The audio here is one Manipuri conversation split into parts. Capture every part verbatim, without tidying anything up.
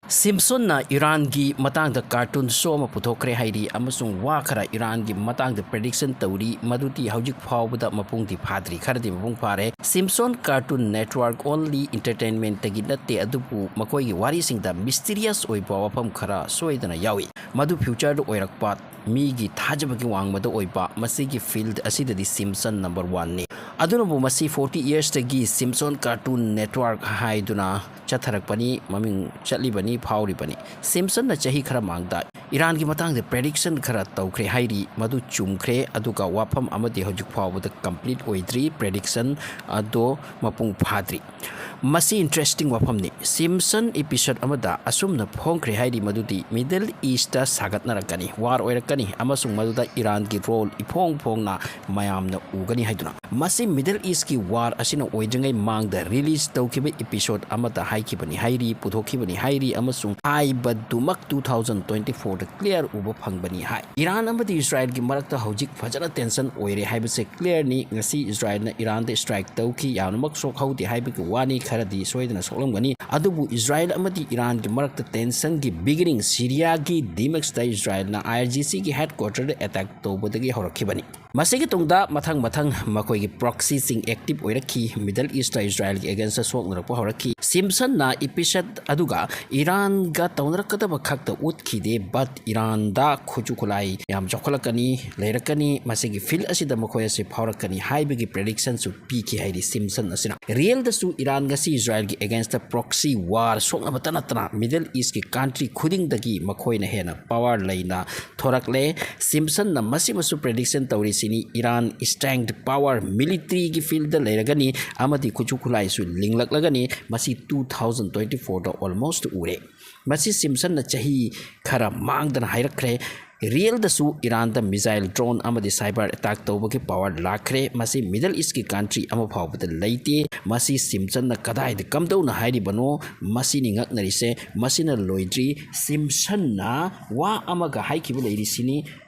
ꯁꯤꯝꯁꯟꯅ ꯏꯔꯥꯟꯒꯤ ꯃꯇꯥꯡꯗ ꯀꯥꯔꯇꯨꯟ ꯁꯣ ꯑꯃ ꯄꯨꯊꯣꯛꯈ꯭ꯔꯦ ꯍꯥꯏꯔꯤ ꯑꯃꯁꯨꯡ ꯋꯥ ꯈꯔ ꯏꯔꯥꯟꯒꯤ ꯃꯇꯥꯡꯗ ꯄ꯭ꯔꯤꯗꯤꯛꯁꯟ ꯇꯧꯔꯤ꯫ ꯃꯗꯨꯗꯤ ꯍꯧꯖꯤꯛ ꯐꯥꯎꯕꯗ ꯃꯄꯨꯡꯗꯤ ꯐꯥꯗ꯭ꯔꯤ, ꯈꯔꯗꯤ ꯃꯄꯨꯡ ꯐꯥꯔꯦ꯫ ꯁꯤꯝꯁꯟ ꯀꯥꯔꯇꯨꯟ ꯅꯦꯠꯋꯥꯔꯛ ꯑꯣꯟꯂꯤ ꯏꯟꯇꯔꯇꯦꯟꯃꯦꯟꯇꯒꯤ ꯅꯠꯇꯦ, ꯑꯗꯨꯕꯨ ꯃꯈꯣꯏꯒꯤ ꯋꯥꯔꯤꯁꯤꯡꯗ ꯃꯤꯁꯇꯤꯔꯤꯌꯁ ꯑꯣꯏꯕ ꯋꯥꯐꯝ ꯈꯔ ꯁꯣꯏꯗꯅ ꯌꯥꯎꯏ꯫ ꯃꯗꯨ ꯐ꯭ꯌꯨꯆꯔꯗ ꯑꯣꯏꯔꯛꯄ ꯃꯤꯒꯤ ꯊꯥꯖꯕꯒꯤ ꯋꯥꯡꯃꯗ ꯑꯣꯏꯕ ꯃꯁꯤꯒꯤ ꯐꯤꯜꯗ ꯑꯁꯤꯗꯗꯤ ꯁꯤꯝꯁꯟ ꯅꯝꯕꯔ ꯋꯥꯟꯅꯤ꯫ ꯑꯗꯨꯅꯕꯨ ꯃꯁꯤ ꯐꯣꯔꯇꯤ ꯏꯌꯔꯁꯇꯒꯤ ꯁꯤꯝꯁꯟ ꯀꯥꯔꯇꯨꯟ ꯅꯦꯠꯋꯥꯔꯛ ꯍꯥꯏꯗꯨꯅ ꯆꯠꯊꯔꯛꯄꯅꯤ, ꯃꯃꯤꯡ ꯆꯠꯂꯤꯕꯅꯤ, ꯐꯥꯎꯔꯤꯕꯅꯤ꯫ ꯁꯤꯝꯁꯟꯅ ꯆꯍꯤ ꯈꯔ ꯃꯥꯡꯗ ꯏꯔꯥꯟꯒꯤ ꯃꯇꯥꯡꯗ ꯄ꯭ꯔꯦꯗꯤꯛꯁꯟ ꯈꯔ ꯇꯧꯈ꯭ꯔꯦ ꯍꯥꯏꯔꯤ꯫ ꯃꯗꯨ ꯆꯨꯝꯈ꯭ꯔꯦ, ꯑꯗꯨꯒ ꯋꯥꯐꯝ ꯑꯃꯗꯤ ꯍꯧꯖꯤꯛ ꯐꯥꯎꯕꯗ ꯀꯝꯄ꯭ꯂꯤꯠ ꯑꯣꯏꯗ꯭ꯔꯤ꯫ ꯄ꯭ꯔꯦꯗꯤꯛꯁꯟ ꯑꯗꯣ ꯃꯄꯨꯡ ꯐꯥꯗ꯭ꯔꯤ꯫ ꯃꯁꯤ ꯏꯟꯇꯔꯦꯁꯇꯤꯡ ꯋꯥꯐꯝꯅꯤ꯫ ꯁꯤꯝꯁꯟ ꯏꯄꯤꯁꯣꯗ ꯑꯃꯗ ꯑꯁꯨꯝꯅ ꯐꯣꯡꯈ꯭ꯔꯦ ꯍꯥꯏꯔꯤ, ꯃꯗꯨꯗꯤ ꯃꯤꯗꯜ ꯏꯁꯇ ꯁꯥꯒꯠꯅꯔꯛꯀꯅꯤ, ꯋꯥꯔ ꯑꯣꯏꯔꯛꯀꯅꯤ, ꯑꯃꯁꯨꯡ ꯃꯗꯨꯗ ꯏꯔꯥꯟꯒꯤ ꯔꯣꯜ ꯏꯐꯣꯡ ꯐꯣꯡꯅ ꯃꯌꯥꯝꯅ ꯎꯒꯅꯤ ꯍꯥꯏꯗꯨꯅ꯫ ꯃꯁꯤ ꯃꯤꯗꯜ ꯏꯁꯀꯤ ꯋꯥꯔ ꯑꯁꯤꯅ ꯑꯣꯏꯗ꯭ꯔꯤꯉꯩ ꯃꯥꯡꯗ ꯔꯤꯂꯤꯖ ꯇꯧꯈꯤꯕ ꯏꯄꯤꯁꯣꯗ ꯑꯃꯗ ꯍꯥꯏꯈꯤꯕꯅꯤ ꯍꯥꯏꯔꯤ, ꯄꯨꯊꯣꯛꯈꯤꯕꯅꯤ ꯍꯥꯏꯔꯤ, ꯑꯃꯁꯨꯡ ꯍꯥꯏꯕꯗꯨꯃꯛ ꯇꯨ ꯊꯥꯎꯖꯟ ꯇ꯭ꯋꯦꯟꯇꯤ ꯐꯣꯔꯗ ꯀ꯭ꯂꯤꯌꯥꯔ ꯎꯕ ꯐꯪꯕꯅꯤ ꯍꯥꯏ꯫ ꯏꯔꯥꯟ ꯑꯃꯗꯤ ꯏꯁꯔꯥꯌꯦꯜꯒꯤ ꯃꯔꯛꯇ ꯍꯧꯖꯤꯛ ꯐꯖꯅ ꯇꯦꯟꯁꯟ ꯑꯣꯏꯔꯦ ꯍꯥꯏꯕꯁꯦ ꯀ꯭ꯂꯤꯌꯥꯔꯅꯤ꯫ ꯉꯁꯤ ꯏꯁꯔꯥꯌꯦꯜꯅ ꯏꯔꯥꯟꯗ ꯏꯁꯇ꯭ꯔꯥꯏꯛ ꯇꯧꯈꯤ, ꯌꯥꯝꯅꯃꯛ ꯁꯣꯛꯍꯧꯗꯦ ꯍꯥꯏꯕꯒꯤ ꯋꯥꯅꯤ, ꯈꯔꯗꯤ ꯁꯣꯏꯗꯅ ꯁꯣꯛꯂꯝꯒꯅꯤ꯫ ꯑꯗꯨꯕꯨ ꯏꯁꯔꯥꯌꯦꯜ ꯑꯃꯗꯤ ꯏꯔꯥꯟꯒꯤ ꯃꯔꯛꯇ ꯇꯦꯟꯁꯟꯒꯤ ꯕꯤꯒꯤꯅꯤꯡ ꯁꯤꯔꯤꯌꯥꯒꯤ ꯗꯤꯃꯦꯛꯁꯇ ꯏꯁꯔꯥꯌꯦꯜꯅ ꯑꯥꯏ ꯑꯥꯔ ꯖꯤ ꯁꯤꯒꯤ ꯍꯦꯗꯀ꯭ꯋꯥꯇꯔꯗ ꯑꯦꯇꯦꯛ ꯇꯧꯕꯗꯒꯤ ꯍꯧꯔꯛꯈꯤꯕꯅꯤ꯫ ꯃꯁꯤꯒꯤ ꯇꯨꯡꯗ ꯃꯊꯪ ꯃꯊꯪ ꯃꯈꯣꯏꯒꯤ ꯄ꯭ꯔꯣꯛꯁꯤꯁꯤꯡ ꯑꯦꯛꯇꯤꯚ ꯑꯣꯏꯔꯛꯈꯤ, ꯃꯤꯗꯜ ꯏꯁꯇ ꯏꯁꯔꯥꯌꯦꯜꯒꯤ ꯑꯦꯒꯦꯟꯁꯇ ꯁꯣꯛꯅꯔꯛꯄ ꯍꯧꯔꯛꯈꯤ꯫ ꯁꯤꯝꯁꯟꯅ ꯏꯄꯤꯁꯣꯗ ꯑꯗꯨꯒ ꯏꯔꯥꯟꯒ ꯇꯧꯅꯔꯛꯀꯗꯕ ꯈꯛꯇ ꯎꯠꯈꯤꯗꯦ, ꯕꯠ ꯏꯔꯥꯟꯗ ꯈꯨꯠꯁꯨ ꯈꯨꯠꯂꯥꯏ ꯌꯥꯝ ꯆꯥꯎꯈꯠꯂꯛꯀꯅꯤ, ꯂꯩꯔꯛꯀꯅꯤ, ꯃꯁꯤꯒꯤ ꯐꯤꯜ ꯑꯁꯤꯗ ꯃꯈꯣꯏ ꯑꯁꯤ ꯐꯥꯎꯔꯛꯀꯅꯤ ꯍꯥꯏꯕꯒꯤ ꯄ꯭ꯔꯦꯗꯤꯛꯁꯟꯁꯨ ꯄꯤꯈꯤ ꯍꯥꯏꯔꯤ ꯁꯤꯝꯁꯟ ꯑꯁꯤꯅ꯫ ꯔꯤꯌꯦꯜꯗꯁꯨ ꯏꯔꯥꯟ ꯉꯁꯤ ꯏꯁꯔꯥꯌꯦꯜꯒꯤ ꯑꯦꯒꯦꯟꯁꯇ ꯄ꯭ꯔꯣꯛꯁꯤ ꯋꯥꯔ ꯁꯣꯛꯅꯕꯇ ꯅꯠꯇꯅ ꯃꯤꯗꯜ ꯏꯁꯀꯤ ꯀꯟꯇ꯭ꯔꯤ ꯈꯨꯗꯤꯡꯗꯒꯤ ꯃꯈꯣꯏꯅ ꯍꯦꯟꯅ ꯄꯋꯥꯔ ꯂꯩꯅ ꯊꯣꯔꯛꯂꯦ꯫ ꯁꯤꯝꯁꯟꯅ ꯃꯁꯤꯃꯁꯨ ꯄ꯭ꯔꯦꯗꯤꯛꯁꯟ ꯇꯧꯔꯤꯁꯤꯅꯤ, ꯏꯔꯥꯟ ꯁ꯭ꯇ꯭ꯔꯦꯡꯊ, ꯄꯋꯥꯔ, ꯃꯤꯂꯤꯇꯔꯤꯒꯤ ꯐꯤꯜꯗ ꯂꯩꯔꯒꯅꯤ ꯑꯃꯗꯤ ꯈꯨꯠꯁꯨ ꯈꯨꯠꯂꯥꯏꯁꯨ ꯂꯤꯡꯂꯛꯂꯒꯅꯤ꯫ ꯃꯁꯤ ꯇꯨ ꯊꯥꯎꯖꯟ ꯇ꯭ꯋꯦꯟꯇꯤ ꯐꯣꯔꯗ ꯑꯣꯜꯃꯣꯁ ꯎꯔꯦ꯫ ꯃꯁꯤ ꯁꯤꯝꯁꯟꯅ ꯆꯍꯤ ꯈꯔ ꯃꯥꯡꯗꯅ ꯍꯥꯏꯔꯛꯈ꯭ꯔꯦ꯫ ꯔꯤꯌꯦꯜꯗꯁꯨ ꯏꯔꯥꯟꯗ ꯃꯤꯖꯥꯏꯜ, ꯗ꯭ꯔꯣꯟ ꯑꯃꯗꯤ ꯁꯥꯏꯕꯔ ꯑꯦꯇꯥꯛ ꯇꯧꯕꯒꯤ ꯄꯋꯥꯔ ꯂꯥꯛꯈ꯭ꯔꯦ꯫ ꯃꯁꯤ ꯃꯤꯗꯜ ꯏꯁꯀꯤ ꯀꯟꯇ꯭ꯔꯤ ꯑꯃ ꯐꯥꯎꯕꯗ ꯂꯩꯇꯦ꯫ ꯃꯁꯤ ꯁꯤꯝꯁꯟꯅ ꯀꯗꯥꯏꯗ ꯀꯝꯗꯧꯅ ꯍꯥꯏꯔꯤꯕꯅꯣ? ꯃꯁꯤꯅꯤ ꯉꯛꯅꯔꯤꯁꯦ꯫ ꯃꯁꯤꯅ ꯂꯣꯏꯗ꯭ꯔꯤ꯫ ꯁꯤꯝꯁꯟꯅ ꯋꯥ ꯑꯃꯒ ꯍꯥꯏꯈꯤꯕ ꯂꯩꯔꯤꯁꯤꯅꯤ,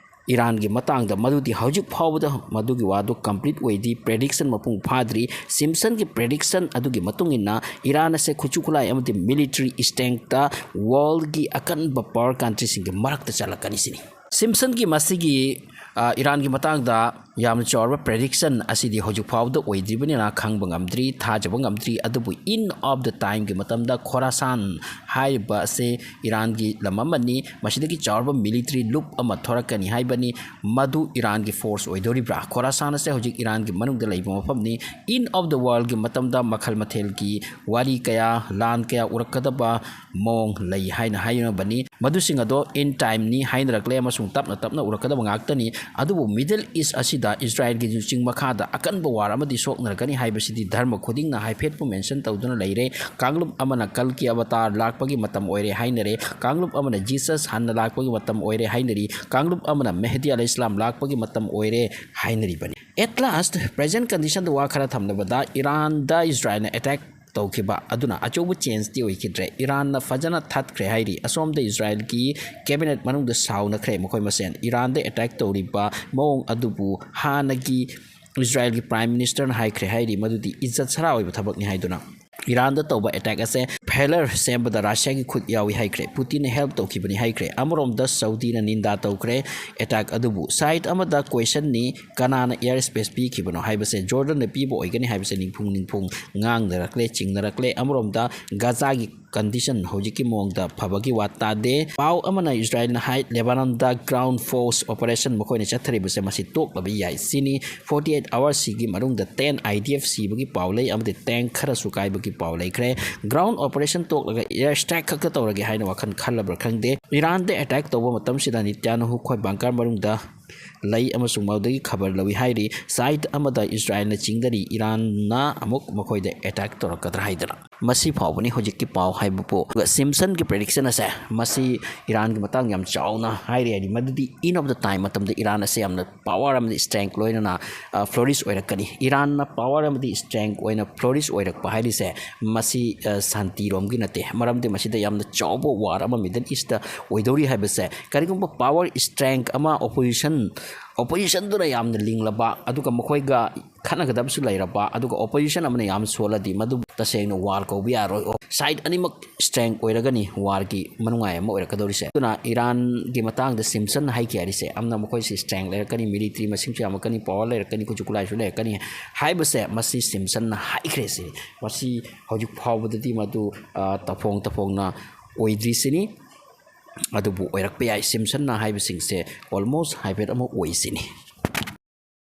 ꯏꯔꯥꯟꯒꯤ ꯃꯇꯥꯡꯗ ꯃꯗꯨꯗꯤ ꯍꯧꯖꯤꯛ ꯐꯥꯎꯕꯗ ꯃꯗꯨꯒꯤ ꯋꯥꯗꯨ complete ꯑꯣꯏꯗ꯭ꯔꯤ, prediction ꯃꯄꯨꯡ ꯐꯥꯗ꯭ꯔꯤ꯫ ꯁꯤꯝꯁꯟꯒꯤ prediction ꯑꯗꯨꯒꯤ ꯃꯇꯨꯡ ꯏꯟꯅ ꯏꯔꯥꯟ ꯑꯁꯦ ꯈꯨꯠꯁꯨ ꯈꯨꯠꯂꯥꯏ ꯑꯃꯗꯤ military strengthꯇ worldꯒꯤ ꯑꯀꯟꯕ power countryꯁꯤꯡꯒꯤ ꯃꯔꯛꯇ ꯆꯜꯂꯛꯀꯅꯤ ꯁꯤꯅꯤ꯫ ꯁꯤꯝꯁꯟꯒꯤ ꯃꯁꯤꯒꯤ, ꯑ, ꯏꯔꯥꯟꯒꯤ ꯃꯇꯥꯡꯗ ꯌꯥꯝꯅ ꯆꯥꯎꯔꯕ prediction ꯑꯁꯤꯗꯤ ꯍꯧꯖꯤꯛ ꯐꯥꯎꯕꯗ ꯑꯣꯏꯗ꯭ꯔꯤꯕꯅꯤꯅ ꯈꯪꯕ ꯉꯝꯗ꯭ꯔꯤ, ꯊꯥꯖꯕ ꯉꯝꯗ꯭ꯔꯤ꯫ ꯑꯗꯨꯕꯨ end of the timeꯒꯤ ꯃꯇꯝꯗ ꯈꯣꯔꯥꯁꯥꯟ ꯍꯥꯏꯔꯤꯕ ꯑꯁꯤ ꯏꯔꯥꯟꯒꯤ ꯂꯝ ꯑꯃꯅꯤ꯫ ꯃꯁꯤꯗꯒꯤ ꯆꯥꯎꯔꯕ military ꯂꯨꯞ ꯑꯃ ꯊꯣꯔꯛꯀꯅꯤ ꯍꯥꯏꯕꯅꯤ꯫ ꯃꯗꯨ ꯏꯔꯥꯟꯒꯤ force ꯑꯣꯏꯗꯣꯔꯤꯕ꯭ꯔꯥ? ꯈꯣꯔꯥꯁꯥꯟ ꯑꯁꯦ ꯍꯧꯖꯤꯛ ꯏꯔꯥꯟꯒꯤ ꯃꯅꯨꯡꯗ ꯂꯩꯕ ꯃꯐꯝꯅꯤ꯫ End of the worldꯒꯤ ꯃꯇꯝꯗ ꯃꯈꯜ ꯃꯊꯦꯜꯒꯤ ꯋꯥꯔꯤ ꯀꯌꯥ, ꯂꯥꯟ ꯀꯌꯥ ꯎꯔꯛꯀꯗꯕ ꯃꯑꯣꯡ ꯂꯩ ꯍꯥꯏꯅ ꯍꯥꯏꯅꯕꯅꯤ꯫ ꯃꯗꯨꯁꯤꯡ ꯑꯗꯣ end timeꯅꯤ ꯍꯥꯏꯅꯔꯛꯂꯦ ꯑꯃꯁꯨꯡ ꯇꯞꯅ ꯇꯞꯅ ꯎꯔꯛꯀꯗꯕ ꯉꯥꯛꯇꯅꯤ꯫ ꯑꯗꯨꯕꯨ Middle East ꯑꯁꯤꯗ ꯏꯁꯔꯥꯏꯜꯒꯤ ꯂꯨꯆꯤꯡ ꯃꯈꯥꯗ ꯑꯀꯟꯕ war ꯑꯃꯗꯤ ꯁꯣꯛꯅꯔꯛꯀꯅꯤ ꯍꯥꯏꯕꯁꯤꯗꯤ ꯙꯔꯃ ꯈꯨꯗꯤꯡꯅ ꯍꯥꯏꯐꯦꯠꯄꯨ mention ꯇꯧꯗꯨꯅ ꯂꯩꯔꯦ꯫ ꯀꯥꯡꯂꯨꯞ ꯑꯃꯅ ꯀꯜꯀꯤ ꯑꯕꯇꯥꯔ ꯂꯥꯛꯄꯒꯤ ꯃꯇꯝ ꯑꯣꯏꯔꯦ ꯍꯥꯏꯅꯔꯦ, ꯀꯥꯡꯂꯨꯞ ꯑꯃꯅ ꯖꯤꯁꯁ ꯍꯟꯅ ꯂꯥꯛꯄꯒꯤ ꯃꯇꯝ ꯑꯣꯏꯔꯦ ꯍꯥꯏꯅꯔꯤ, ꯀꯥꯡꯂꯨꯞ ꯑꯃꯅ ꯃꯦꯍꯗꯤ ꯑꯂꯩꯍꯤꯁꯂꯥꯝ ꯂꯥꯛꯄꯒꯤ ꯃꯇꯝ ꯑꯣꯏꯔꯦ ꯍꯥꯏꯅꯔꯤꯕꯅꯤ꯫ At last, present conditionꯗ ꯋꯥ ꯈꯔ ꯊꯝꯂꯕꯗ, ꯏꯔꯥꯟꯗ ꯏꯁꯔꯥꯏꯜꯅ attack ꯇꯧꯈꯤꯕ ꯑꯗꯨꯅ ꯑꯆꯧꯕ changeꯇꯤ ꯑꯣꯏꯈꯤꯗ꯭ꯔꯦ꯫ ꯏꯔꯥꯟꯅ ꯐꯖꯅ ꯊꯠꯈ꯭ꯔꯦ ꯍꯥꯏꯔꯤ꯫ ꯑꯁꯣꯝꯗ ꯏꯁꯔꯥꯏꯜꯒꯤ cabinet ꯃꯅꯨꯡꯗ ꯁꯥꯎꯅꯈ꯭ꯔꯦ ꯃꯈꯣꯏ ꯃꯁꯦꯟ꯫ ꯏꯔꯥꯟꯗ attack ꯇꯧꯔꯤꯕ ꯃꯑꯣꯡ ꯑꯗꯨꯕꯨ ꯍꯥꯟꯅꯒꯤ ꯏꯁꯔꯥꯏꯜꯒꯤ Prime Ministerꯅ ꯍꯥꯏꯈ꯭ꯔꯦ ꯍꯥꯏꯔꯤ ꯃꯗꯨꯗꯤ ꯏꯖꯠ ꯁꯔꯥ ꯑꯣꯏꯕ ꯊꯕꯛꯅꯤ ꯍꯥꯏꯗꯨꯅ꯫ ꯏꯔꯥꯟꯗ ꯇꯧꯕ attack ꯑꯁꯦ failure ꯁꯦꯝꯕꯗ ꯔꯁꯤꯌꯥꯒꯤ ꯈꯨꯠ ꯌꯥꯎꯏ ꯍꯥꯏꯈ꯭ꯔꯦ꯫ ꯄꯨꯇꯤꯟꯅ help ꯇꯧꯈꯤꯕꯅꯤ ꯍꯥꯏꯈ꯭ꯔꯦ꯫ ꯑꯃꯔꯣꯝꯗ ꯁꯧꯗꯤꯅ ꯅꯤꯟꯗꯥ ꯇꯧꯈ꯭ꯔꯦ attack ꯑꯗꯨꯕꯨ꯫ Side ꯑꯃꯗ questionꯅꯤ, ꯀꯅꯥꯅ air space ꯄꯤꯈꯤꯕꯅꯣ ꯍꯥꯏꯕꯁꯦ꯫ ꯖꯣꯔꯗꯟꯅ ꯄꯤꯕ ꯑꯣꯏꯒꯅꯤ ꯍꯥꯏꯕꯁꯦ ꯅꯤꯡꯐꯨꯡ ꯅꯤꯡꯐꯨꯡ ꯉꯥꯡꯅꯔꯛꯂꯦ, ꯆꯤꯡꯅꯔꯛꯂꯦ꯫ ꯑꯃꯔꯣꯝꯗ ꯒꯥꯖꯥꯒꯤ condition ꯍꯧꯖꯤꯛꯀꯤ ꯃꯑꯣꯡꯗ ꯐꯕꯒꯤ ꯋꯥ ꯇꯥꯗꯦ꯫ ꯄꯥꯎ ꯑꯃꯅ ꯏꯁꯔꯥꯏꯜꯅ ꯍꯥꯏ, ꯂꯦꯕꯥꯅꯟꯗ ground force operation ꯃꯈꯣꯏꯅ ꯆꯠꯊꯔꯤꯕꯁꯦ ꯃꯁꯤ ꯇꯣꯛꯂꯕ ꯌꯥꯏ ꯁꯤꯅꯤ꯫ Forty eight hoursꯁꯤꯒꯤ ꯃꯅꯨꯡꯗ ten IDF ꯁꯤꯕꯒꯤ ꯄꯥꯎ ꯂꯩ ꯑꯃꯗꯤ tank ꯈꯔꯁꯨ ꯀꯥꯏꯕꯒꯤ ꯄꯥꯎ ꯂꯩꯈ꯭ꯔꯦ꯫ Ground operation ꯇꯣꯛꯂꯒ air strike ꯈꯛꯇ ꯇꯧꯔꯒꯦ ꯍꯥꯏꯅ ꯋꯥꯈꯜ ꯈꯜꯂꯕ꯭ꯔꯥ ꯈꯪꯗꯦ꯫ ꯏꯔꯥꯟꯗ attack ꯇꯧꯕ ꯃꯇꯝꯁꯤꯗ ꯅꯤꯇ꯭ꯌꯥꯅꯍꯨ ꯈꯣꯏ bunker ꯃꯅꯨꯡꯗ ꯂꯩ ꯑꯃꯁꯨꯡ ꯃꯗꯨꯗꯒꯤ ꯈꯕꯔ ꯂꯧꯏ ꯍꯥꯏꯔꯤ꯫ Side ꯑꯃꯗ ꯏꯁꯔꯥꯏꯜꯅ ꯆꯤꯡꯅꯔꯤ, ꯏꯔꯥꯟꯅ ꯑꯃꯨꯛ ꯃꯈꯣꯏꯗ attack ꯇꯧꯔꯛꯀꯗ꯭ꯔꯥ ꯍꯥꯏꯗꯅ꯫ ꯃꯁꯤ ꯐꯥꯎꯕꯅꯤ ꯍꯧꯖꯤꯛꯀꯤ ꯄꯥꯎ ꯍꯥꯏꯕꯕꯨ꯫ ꯑꯗꯨꯒ ꯁꯤꯝꯁꯟꯒꯤ prediction ꯑꯁꯦ, ꯃꯁꯤ ꯏꯔꯥꯟꯒꯤ ꯃꯇꯥꯡ ꯌꯥꯝ ꯆꯥꯎꯅ ꯍꯥꯏꯔꯤ, ꯍꯥꯏꯗꯤ ꯃꯗꯨꯗꯤ end of the time ꯃꯇꯝꯗ ꯏꯔꯥꯟ ꯑꯁꯦ ꯌꯥꯝꯅ power ꯑꯃꯗꯤ strength ꯂꯣꯏꯅꯅ flourish ꯑꯣꯏꯔꯛꯀꯅꯤ꯫ ꯏꯔꯥꯟꯅ power ꯑꯃꯗꯤ strength ꯑꯣꯏꯅ flourish ꯑꯣꯏꯔꯛꯄ ꯍꯥꯏꯔꯤꯁꯦ ꯃꯁꯤ ꯁꯥꯟꯇꯤꯔꯣꯝꯒꯤ ꯅꯠꯇꯦ, ꯃꯔꯝꯗꯤ ꯃꯁꯤꯗ ꯌꯥꯝꯅ ꯆꯥꯎꯕ war ꯑꯃ Middle Eastꯇ ꯑꯣꯏꯗꯧꯔꯤ ꯍꯥꯏꯕꯁꯦ꯫ ꯀꯔꯤꯒꯨꯝꯕ power strength ꯑꯃ opposition oppositionꯗꯨꯅ ꯌꯥꯝꯅ ꯂꯤꯡꯂꯕ, ꯑꯗꯨꯒ ꯃꯈꯣꯏꯒ ꯈꯠꯅꯒꯗꯕꯁꯨ ꯂꯩꯔꯕ, ꯑꯗꯨꯒ opposition ꯑꯃꯅ ꯌꯥꯝ ꯁꯣꯜꯂꯗꯤ ꯃꯗꯨ ꯇꯁꯦꯡꯅ war ꯀꯧꯕ ꯌꯥꯔꯣꯏ꯫ Side ꯑꯅꯤꯃꯛ strength ꯑꯣꯏꯔꯒꯅꯤ warꯒꯤ ꯃꯅꯨꯡꯉꯥꯏ ꯑꯃ ꯑꯣꯏꯔꯛꯀꯗꯧꯔꯤꯁꯦ꯫ ꯑꯗꯨꯅ ꯏꯔꯥꯟꯒꯤ ꯃꯇꯥꯡꯗ ꯁꯤꯝꯁꯟꯅ ꯍꯥꯏꯈꯤ ꯍꯥꯏꯔꯤꯁꯦ, ꯌꯥꯝꯅ ꯃꯈꯣꯏꯁꯤ strength ꯂꯩꯔꯛꯀꯅꯤ, military ꯃꯁꯤꯡꯁꯨ ꯌꯥꯝꯃꯛꯀꯅꯤ, power ꯂꯩꯔꯛꯀꯅꯤ, ꯈꯨꯠꯁꯨ ꯈꯨꯠꯂꯥꯏꯁꯨ ꯂꯩꯔꯛꯀꯅꯤ ꯍꯥꯏꯕꯁꯦ ꯃꯁꯤ ꯁꯤꯝꯁꯟꯅ ꯍꯥꯏꯈ꯭ꯔꯦ ꯁꯤꯅꯤ꯫ ꯃꯁꯤ ꯍꯧꯖꯤꯛ ꯐꯥꯎꯕꯗꯗꯤ ꯃꯗꯨ ꯇꯐꯣꯡ ꯇꯐꯣꯡꯅ ꯑꯣꯏꯗ꯭ꯔꯤꯁꯤꯅꯤ꯫ ꯑꯗꯨꯕꯨ ꯑꯣꯏꯔꯛꯄ ꯌꯥꯏ, ꯁꯤꯝꯁꯟꯅ ꯍꯥꯏꯕꯁꯤꯡꯁꯦ almost ꯍꯥꯏꯐꯦꯠ ꯑꯃ ꯑꯣꯏꯁꯤꯅꯤ꯫